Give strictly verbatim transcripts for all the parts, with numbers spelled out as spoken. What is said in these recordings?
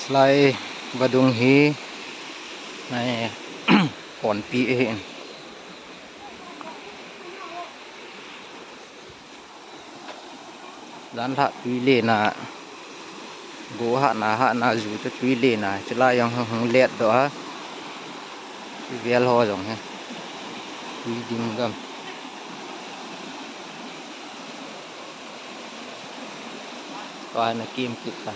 Lai vadung hi, ai, konpi ahi in. Janlhah tui lena, go hahna, hahna ju chu tui lena, chulai jong hung let doh a. Vel ho jong hi. Tui ding gam. Tua na kim kit ta.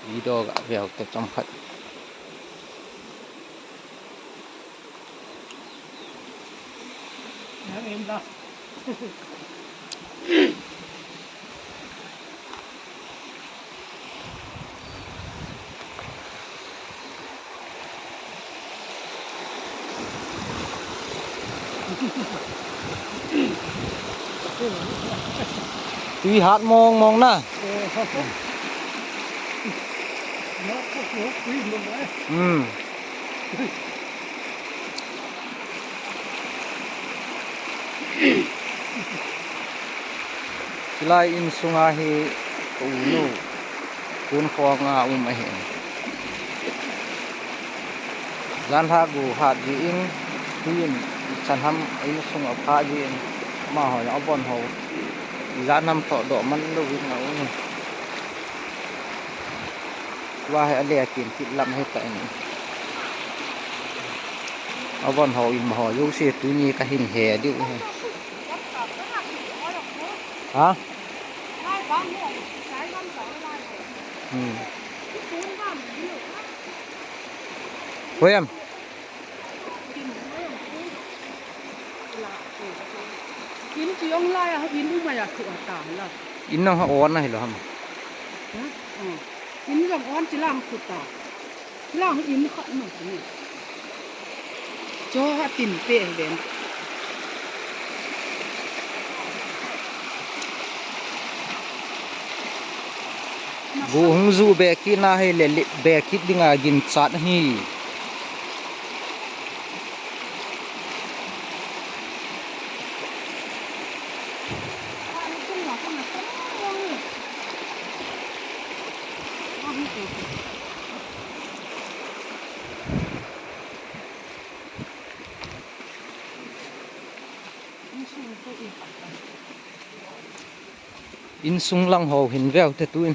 Video ga veu te chomkhat. Tui hat mong mong na. Hmm. Chulai insunga hi ka unu. Tun khonga um ahi. Janlhah go hat jin, tuin ichan ham insung a pha jin, amaho jong abon ho. Jan ham toh doh man louvin a um. Tua hi ale a kim kit lam hi ta in. Abon ho in amaho jouse tuni kahin he diu hi. Ha? Hmm. Hoi em? In chu jong lai a, in umai a thu ata la. In nang ha on a hilo ham. Ha? Oh. In jong on chi lang thu ta. Lang in khat ma ni. Cho ha tin pe ven. Go hung ju be kit na hi le, le be kit dinga ginchat hi. Insung lang ho hin veu te tuin.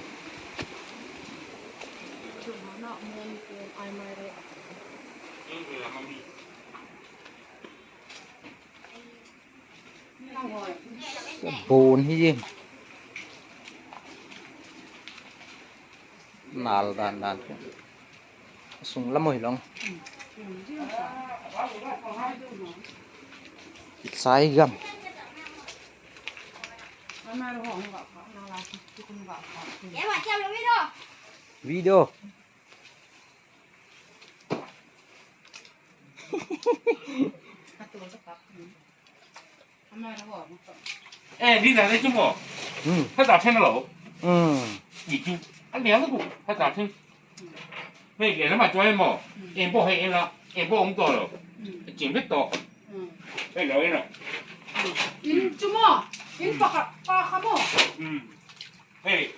Bun hi. Nal dan dan. Sung lam oi long. Sai gam. Video. Eh, ni da le chumo. Hmm. Hata then lo. Hmm. Ni chu. A le lo ku. Hata then. Hei, le ma choi mo. Eh, bo hei la. Eh, bo ong to lo. Ching bit to. Hei lo ina. In chumo. In pa ka, pa ka mo. Hmm. Hei.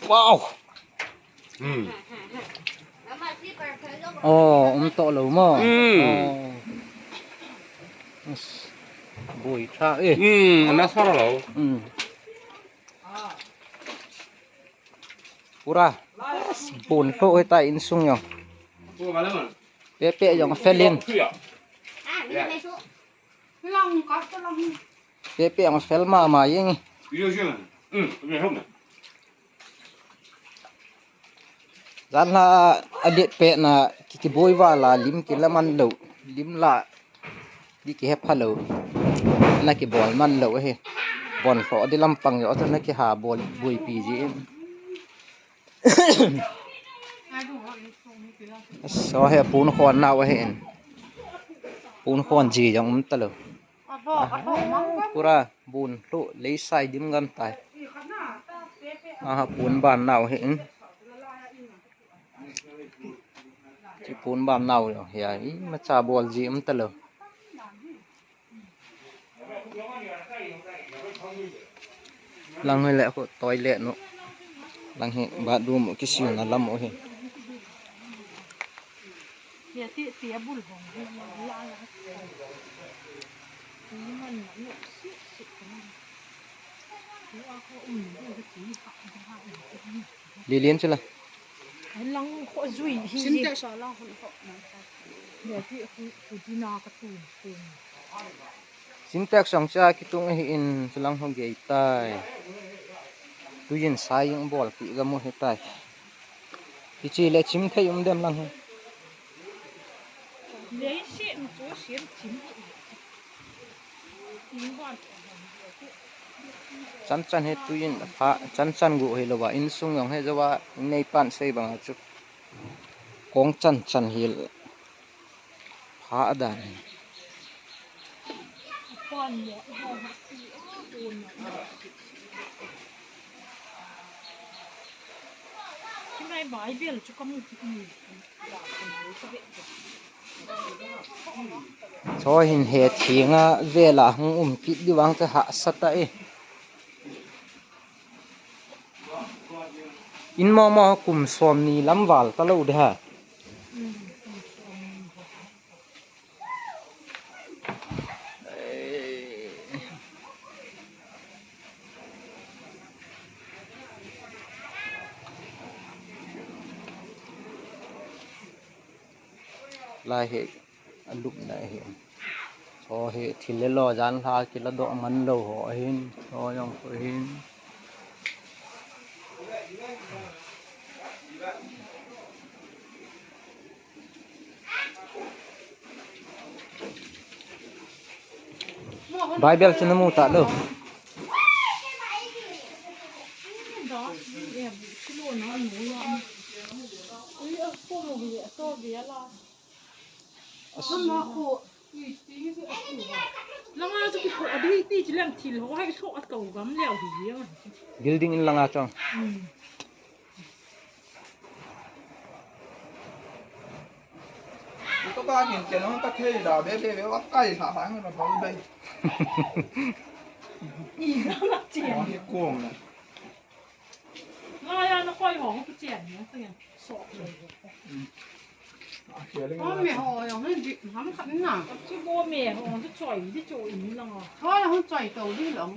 Wow. Hmm. Oh, um to lo mo. Hmm. Oh. As, boi tha e. Hmm, na sar lo. Hmm. Pura. As, bun to e ta insung jong. Pepe jong fel in. Lang ka lang. Pepe ang fel mama jeng. Janlhah a det pet na ki, kiboi val a lim kila man lou. Lim la di kihe pha lou. Na kibol man lou ahi. Bon lhoh di lampang jo chu na kiha bol boipi ji in. So hi pun khon nau ahi in. Pun khon ji jong um talou. Aha, pura bun lhoh lei sai dim gam tai. Aha, pun ban nau ahi in. Chi pun ban nau jong hi a, imacha bol ji um talou. Lang hi le khu toilet nu. Lang hi bathroom u kisil na lam u hi. Lilin sila. Lang khu jui hi. Sintex a lang khu. Sintex song cha kitung ahi in, chulang ho gei tai. Tuin sai jing bol pi ga mu he tai. Kichi le chim thei um dem lang ho. Chan chan he tuin pha, chan chan gu he lo ba, insung jong he jo ba, nei pan sei bang chu. Kong chan chan hi. Pha dan. Cho hin he thinga vela hung um kit di vang te hahsa ta e. In momo kum som ni lam val ta lo de ha. Lai hi alupna hi. Cho hi thil le lo jan lha kila doh man lo ho ahin, cho jong ko hin. Bible chu na mu ta lo. Langa chu kithoh a ding ti chi lem thil ho hai kithoh a to gam leo hi jeng. Building in langa chang. Ito ka kin ken hong ka thei da be be be wa kai sa sa ngi na bol be. I na la chi. Wa ni kong na. Nga ya na koi ho ki chen ni ko yan. So. A ke le. Bo me ho jong hin dik ham khat na. Chu bo me ho chu choi di chu in lang. Ho la hung choi to di long.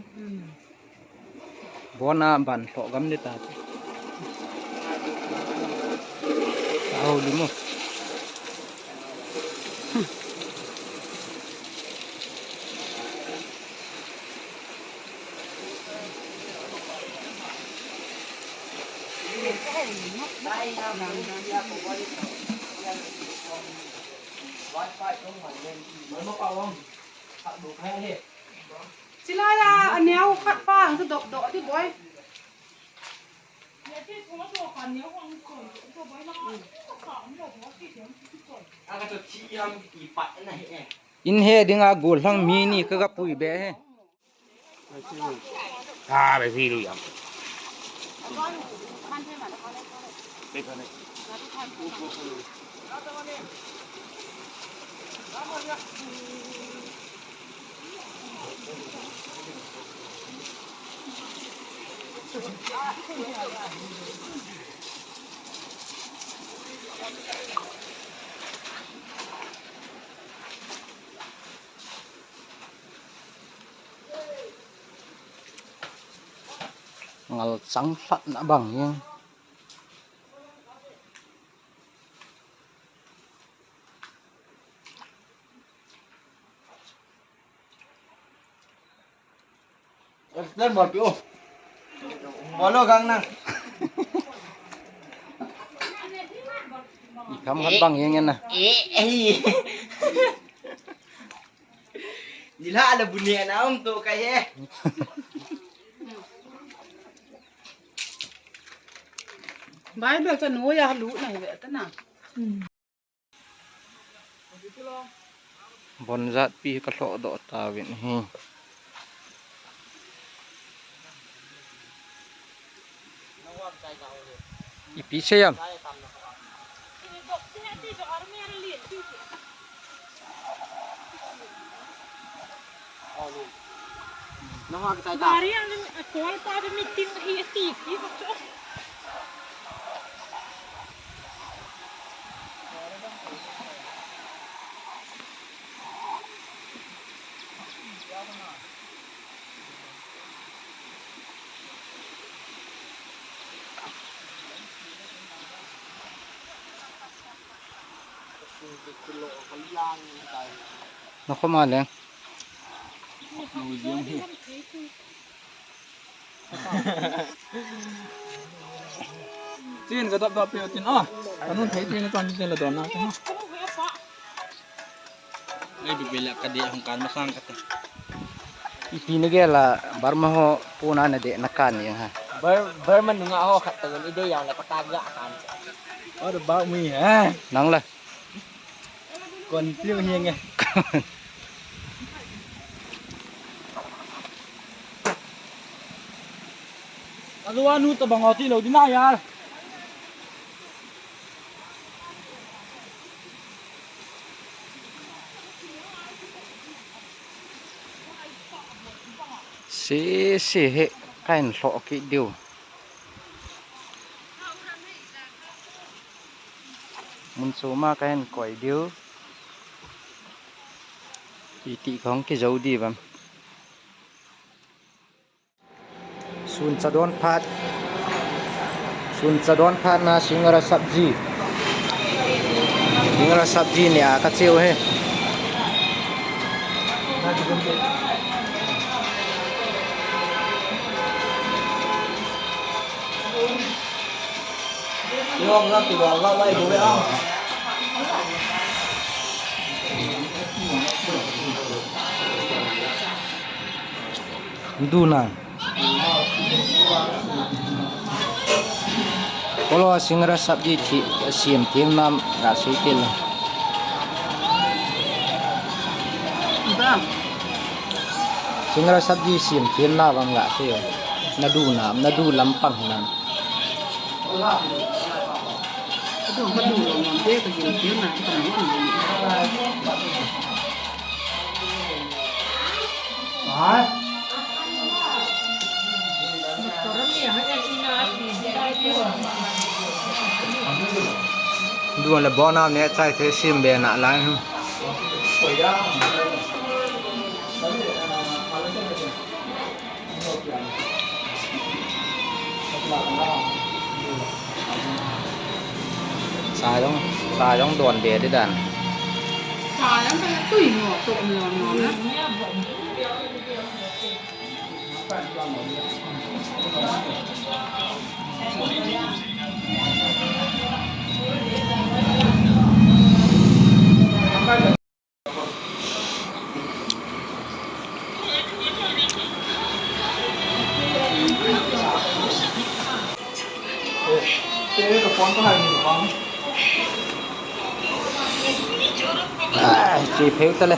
Bona ban lhoh gam di ta. Au di mo. Chilai a, a neo khat pa ang chu dop dop ti boi. In he dinga gollhang mi ni ka ga pui be he. Ah, be phi lu yam. Ngal chang hlat na bang jeng. Explain bol pi o. Bol o gang na. I kham hat bang jeng na. Eh, eh. Ni la la bu ne na um to ka he. Bible cha nu ya lu na he ta na. Bon jat pi ka lhoh doh tauvin hi. Ipi sei am? Nang ha ka chai ta. Gari ang, a, call pa, meeting hi ati ki. Nakhoma leng. Chin ka dap dap pe tin a. Kanun thei tin ton tin la don na. Ei, bibila ka de hung kan masang ka te. Ipi na gel a Burma ho puna na de na kan ni ha. Bur-, Burma nunga ho khat ta gon ide yang la ka ta ga kan. What about me, ha? Nang la. Kon piu hi nge. Alu anu ta bang oti lo di na ya. Si, si, he, kain lho ki diu. Mun choma kahin koi diu. Iti kahung kijou di bam. Sun chadon phat. Sun chadon phat na singara sabji. Singara sabji ni a ka cheu he. Duna. Kolo singara sabji thi, siam thiam nam ga sei til. Singara sabji siam thiam na bang ga sei. Na du na, na du lampang nam. Duan le bona ne chai the sim be na lai. Sa jong, sa jong don be di dan. Sa jong ka tui ngo to no no na. Ah, chi pheu tale.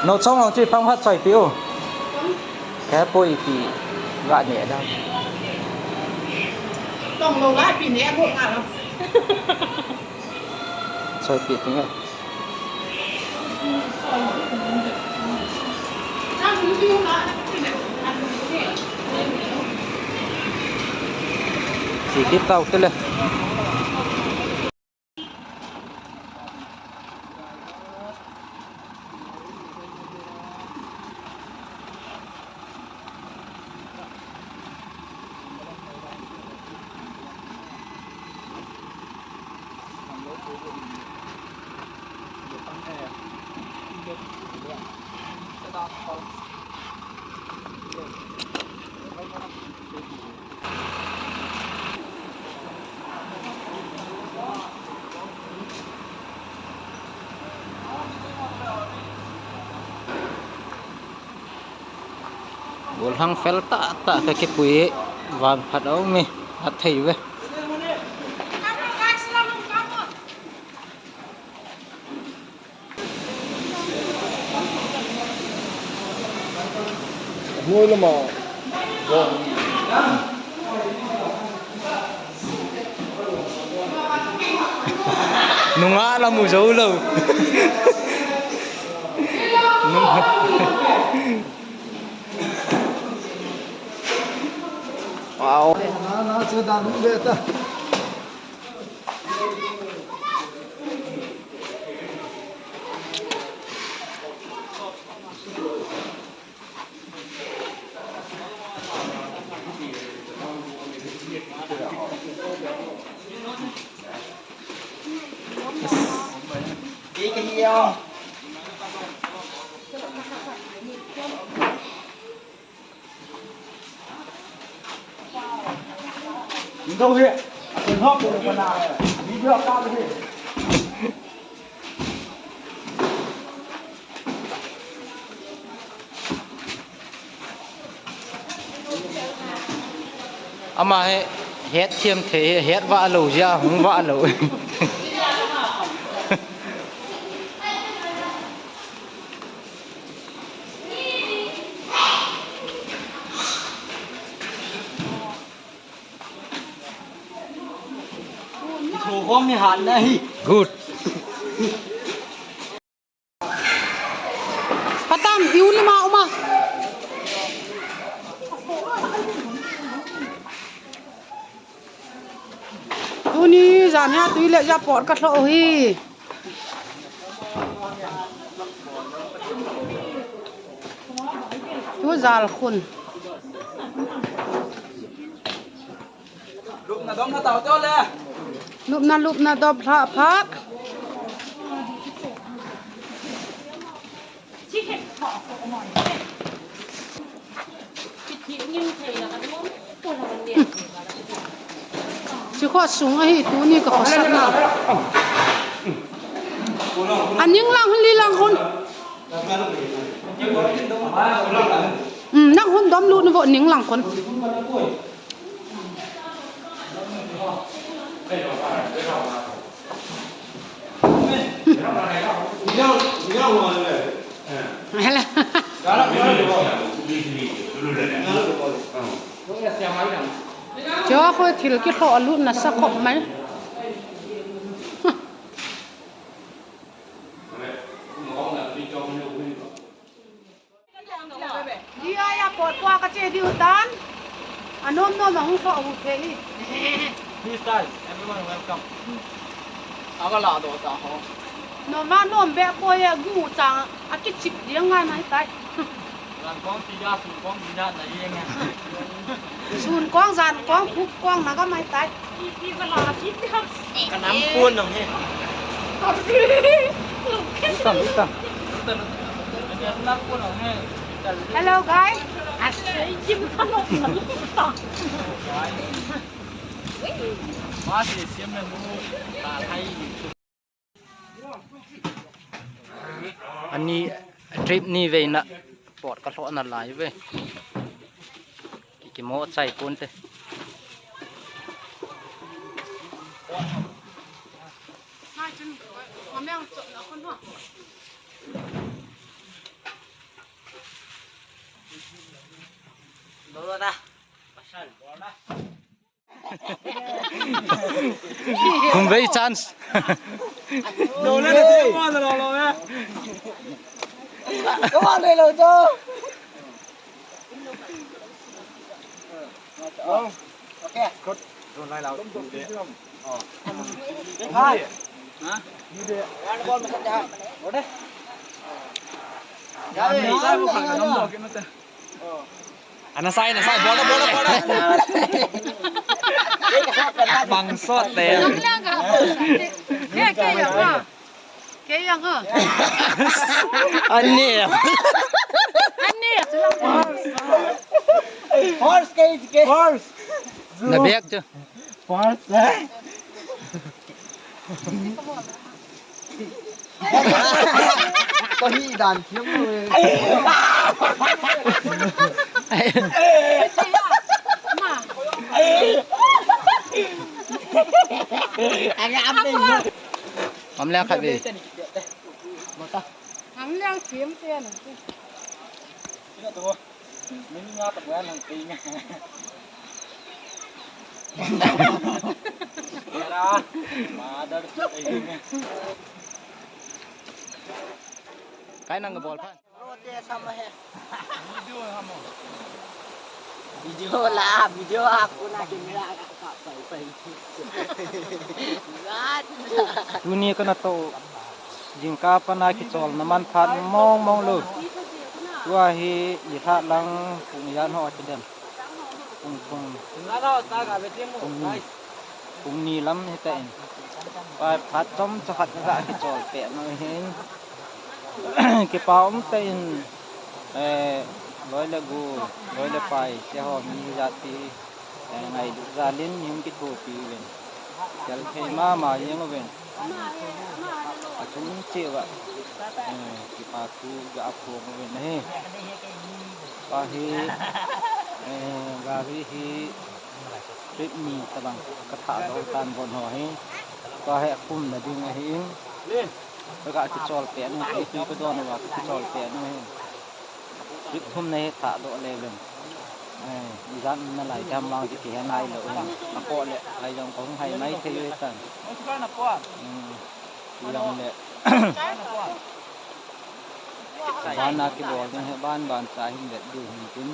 No chong long chi phang phat choi piu. Ka poi pi ga ne da. Tong lo ga pi ne ko nga lo. Choi pi ting e. Chi kit tau te le. Golhang fel tah tah ka kipui e, van phat a um e, a thei ve. Hnuoi lama. Nungah la mu jou lou. Wow. Ama hi het thiam thei, het vah lou jeh a hung vah lou. Thu khom ni hat na hi. Good. Patan, iu lima uma. Tuni jan hi tui le ja pot ka tho hi. Tu jal khun. Lupna, lupna dop lha phat. Chi kho sung ahi tuni ka khosatna. Aning lang hun li lang hun. Um, nang hun dom lut na vo ning lang hun. Hello. Cho khoi thil kithloh a lut nasa khop mai. Dia ya pot tua ka che diu tan. Anom nom a hung so hu the hi. This time, everyone welcome. Aga la do ta ho. Nom a nom be ko ye gu chang a kichip diang ngai mai tai. Ran kong ti da, sun kong ti da na ye ngai. Sun kong, jan kong, khup kong na ga mai tai. Ka nam kun nong he. Itam, itam. Hello, guys. Ani trip ni veina pot ka lhohna lai ve. Ki, kimo chai pon te. Hum vei chance. Lo le, lo le, lo le. Come on, lo, lo, lo. Okay. Good. Don't lie loud. Hi. Huh? Ana sai, ana sai, bola, bola, bola. Bang sot te. Nam lang ka. Ke, ke, ya, ha. Ke yang ha. Ani. Ani, ya, tu lang. Horse ke, ke. Horse. Na bek tu. First, eh? Ko hi dan thiam lo, eh. Am le khat ve. Am le thiam te na. Min nga ta ba lang pe nga. Era, mother to ai nga. Kai nang ka bol phan. Video la, video aku na camera ka pai pai. Tuni kana to jingkah pana kicholna man phat mong mong lou. Tua hi i lha lang pung ijat ho ti dem. Pung, pung, pung ni, pung ni lam hita in. Pai phat chomcha khat ka kichol peh nu hin. Kipa umtah in, eh, loi le gol, loi le pai, te ho mi hijat ti, eh, ngailut jal in hung kithopi uvin. Tel thei mama jeng uvin. Achung cheh uva, eh, kipa thu ga phong uvin ahi. Tua hi, eh, gari hi trip ni tabang ka thah doh tan bon ho hi. Tua hi akhum na ding ahi in. Ka ga kichol peh nu, tui tui ka don uva ka kichol peh nu hi. Trip thum na hi thah doh le uvin. Eh, ijat na lai tham vang ti kihe nai lou hin. Apoh le, ai jong kong hai mai thei u tan. Hmm. Ijong le. Ban a kibol ding hi, ban ban cha hin vet diu hin tin.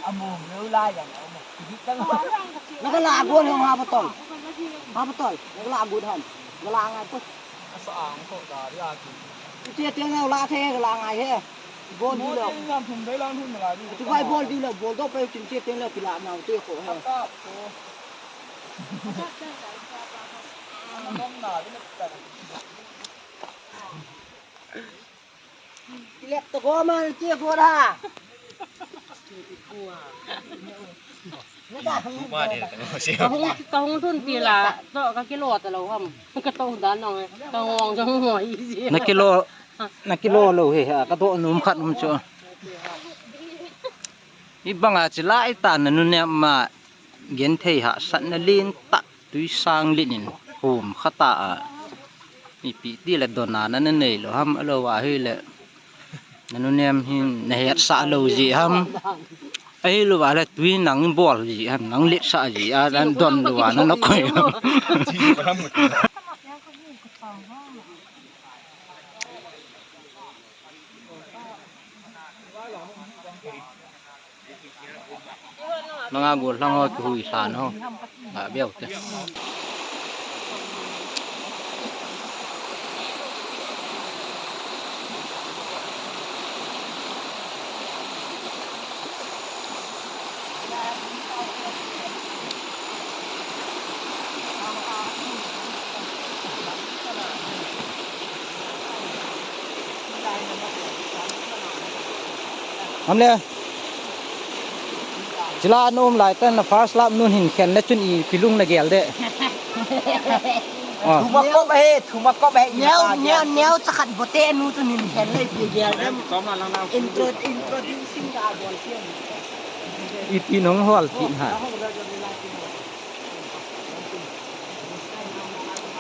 Among lou lai jang, among. Naga la gon hong ha botol. Ha botol. Naga la gon ham. Naga la ngai poi. Asa ang ko da ri a ki. Che te na la the la ngai he. Bol diu lou. Mo te lam thum dei lang thum na la diu. Tu bai bol diu lou, bol doh peh chin che te lou pila na te ko he. Ka ko. Mong na di na ta. Ilep to go man che go da. Ka hung, ka hung thun ti la, to ka kilo ta lou ham. Ka to da nong, ka ngong jong ngoi ji. Na kilo, na kilo lou hi ha, ka to num khat um chu. Ibang a chi lai ta na nu ne ma genthei hahsatna lentah tui sang len in hom kha ta a. Ipi ti le don a na na nei lou ham, alou a hi le. Na nu nem hin na hetsah lou ji ham. Ahilou a le tui nang bol ji ham, nang letsah ji a, nang don lou a na na koi ham. Nanga gol lang ho, kihui san ho. Ga beu te. Ham le. Chila na um lai tan na first love nun hin khen le chun ipi lung na gel de. Ah. Thuma kop he, thuma kop he. Neo, neo, neo chakhat bote nu chun hin khen le ipi gel dem. Intro, introducing ka bol kien. Ipi nong hol kit ha.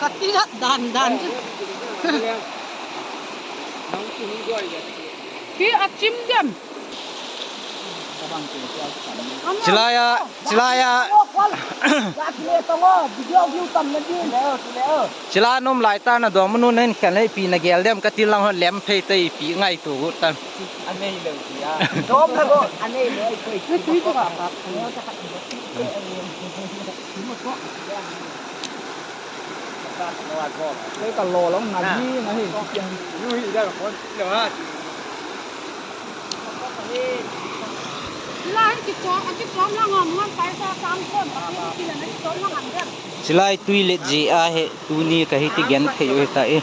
Ka ti hat dan dan chu. Ki a chim dem. Chilai a, chilai a. Chila na um lai ta na dong munu nen khen le ipi na gel dem ka ti lang ho lem phei te ipi ngaito got tan. Anei lou ti a. Dom na go, anei lou ai koi. Tui to ka pa. Kei ka lo long na hi, na hi. Lai kichom, kichom lang ngam ngan pai sa sang kon, kichom lang ngam dem. Chilai tui let ji a he, tuni ka hi ti gen thei u he ta e.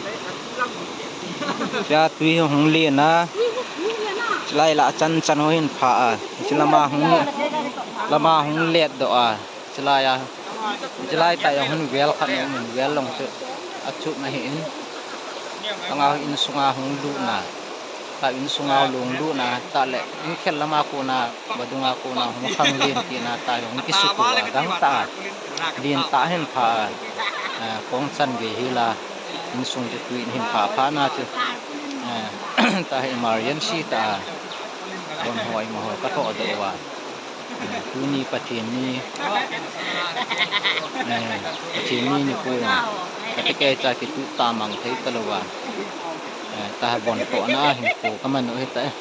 Cha tui hung len a. Chilai la chan chan ho hin pha a. Chilama hung, lama hung let doh a. Chilai a, chilai ta jong hin vel khat um in, vel long chu achupna hi in. Tanga insunga hung lutna, ta insunga hung lutna, ta le inkhel lama kona, vadunga kona hung khang len tina, ta jong kisutu a dang ta, len ta hin pha, eh, kong chan gei hi la, insung chu tui hin pha pha na chu, eh, ta hi emergency ta, bon hoi ma ho ka tho do wa. Tuni Pathen ni, eh, Pathen ni nikho. Kati kei cha kituh tamang thei talou va. Eh, ta bon tohna hinkho kaman u hita e.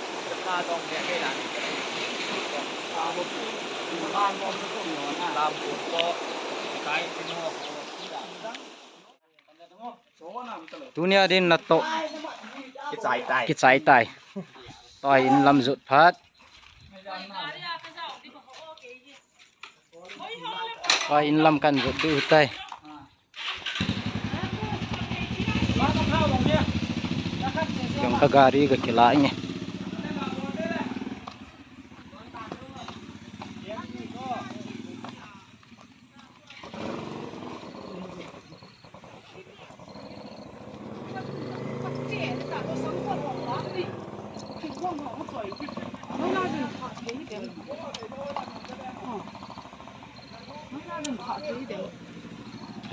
Tunia din natoh. Kichai tai. Kichai tai. Tua in lam jot phat. Tua in lam kan jot diu tai. Kei ka gari ka kila nge.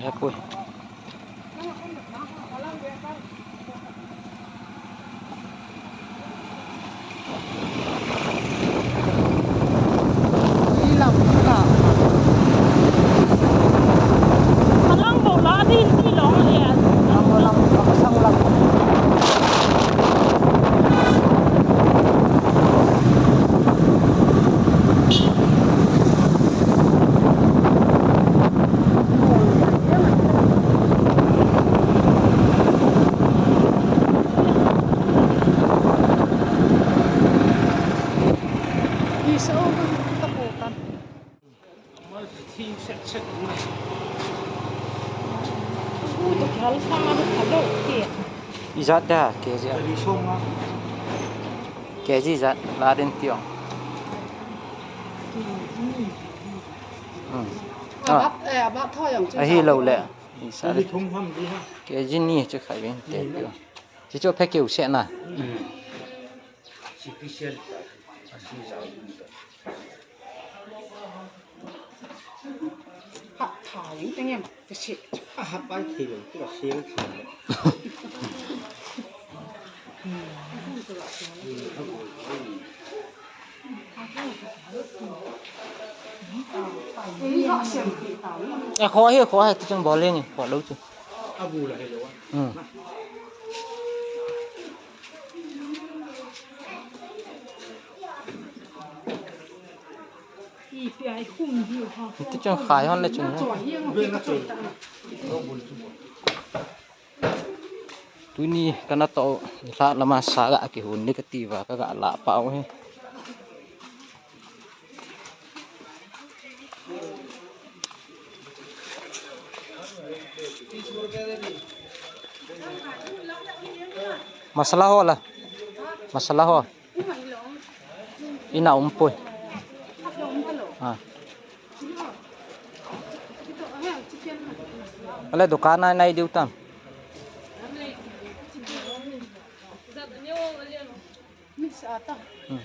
Hepoi. Ijat da, K G a. K G ijat, la din tio. Hmm. Ah. Ahi lou le. Isa le. K G ni chu khai ben te tio. Chi chu phe keu se na. Special. Ha, tha jeng teng em, ka se. A ha pai thei lo, ka se lo thei lo. Ei, ha, sem ti ta. A kho hi, kho hi, tu chang bol le ni, kho lo chu. A bu la hi lo. Hmm. Ti chun khai hon le chun. Tuni kana toh, lha lama sa ga kihon ni kati va, ka ga la pau hi. Masala ho la. Masala ho. Ina um poi. Ah. Ale dukan a nai diu tam. Hmm.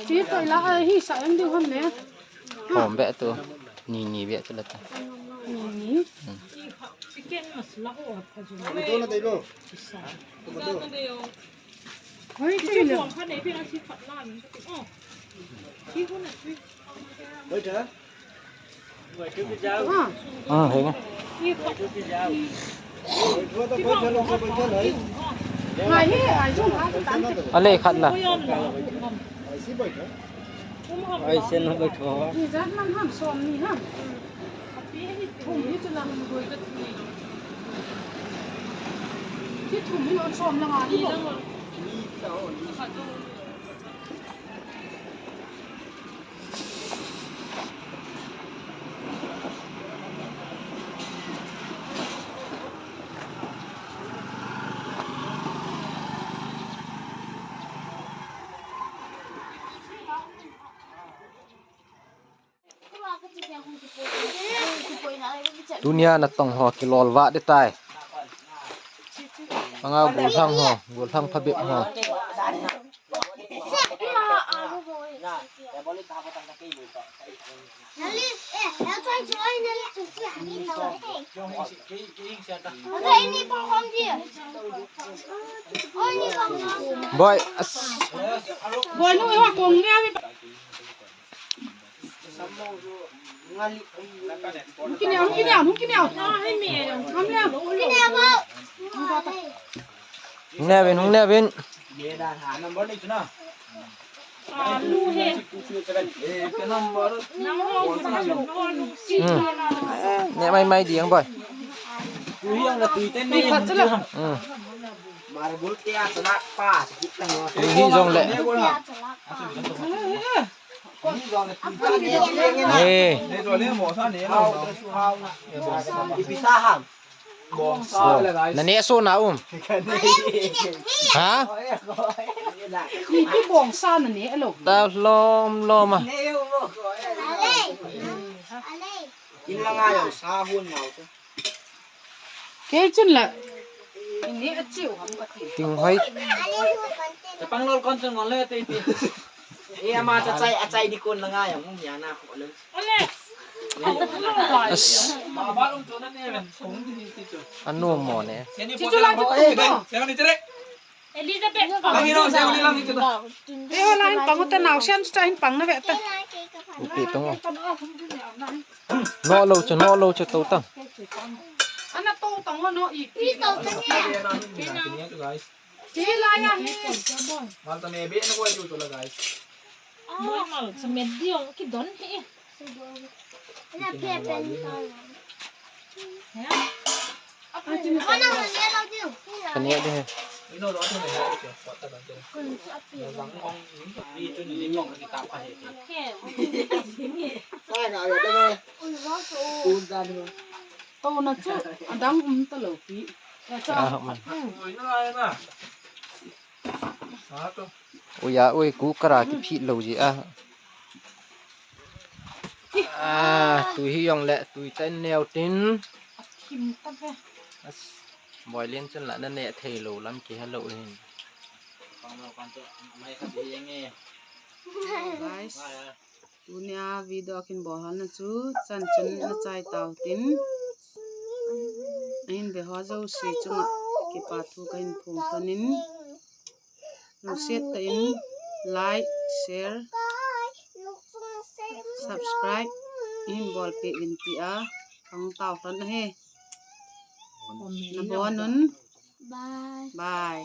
Chi toi la, a, hi sa em ding ham ne. Hom be tu. Ni ni be tu la ta. Ni ni. Hmm. Tomato na dei lo. Tomato. Hoi, chi le. Hoi, cha. Ah, hei. Ale khat la. Ai sen ho baitho. Tunia natong ho kilol vah ding tai. Anga gulhang ho, gulhang phabep ho. Boy, as- Boy, nu, iwa kong ni ami. Hung kiniao, hung kiniao, hung kiniao. Hung kiniao. Hung neavin, hung neavin. Hmm. Eh, ne mai mai ding boy. Hmm. Hi jong le. Eh. Bongsa. Na ne so na um. Ha? Ipi bongsa na ne lo. Ta lom lom a. Kei chun la. Ni a chiu ham ka ti. Ting hoi. Te pang lol kon chun ngol le te ti. E ama cha chai, a chai di kon la ngai am ya na ko le. As. Anu mo ne. Chichu lang chichu to. Elizabeth. Lagi no, sa uli lang ito. Reho lang hin pang uta nau sian sta hin pang na ve ta. Upi tung. No lo chu, no lo chu to ta. Ana to tang no ipi. Guys. Che la ya hi. Mal ta me be na ko ai chu to la guys. Mal mal sa me diong ki don hi. Ka ne de he. To na chu adang um ta lo pi. Ya cha. Ah, um. Uya, ui, ku kara kiphit lou ji a. Ah, tui hi jong le, tui tan neo tin. Athim ta ve. As, boilin chun la na ne thei lou lam kihe lou hin. Guys, tunia video kin bol hal na chu, chan chun na chai tau tin. Ahin ve ho jouse chunga kipa thu kahin phong tanin. Lungset tah in like, share, subscribe, hin bolpeh uvin tia, kahung tao lhon ahi. Nabonun. Bye. Bye.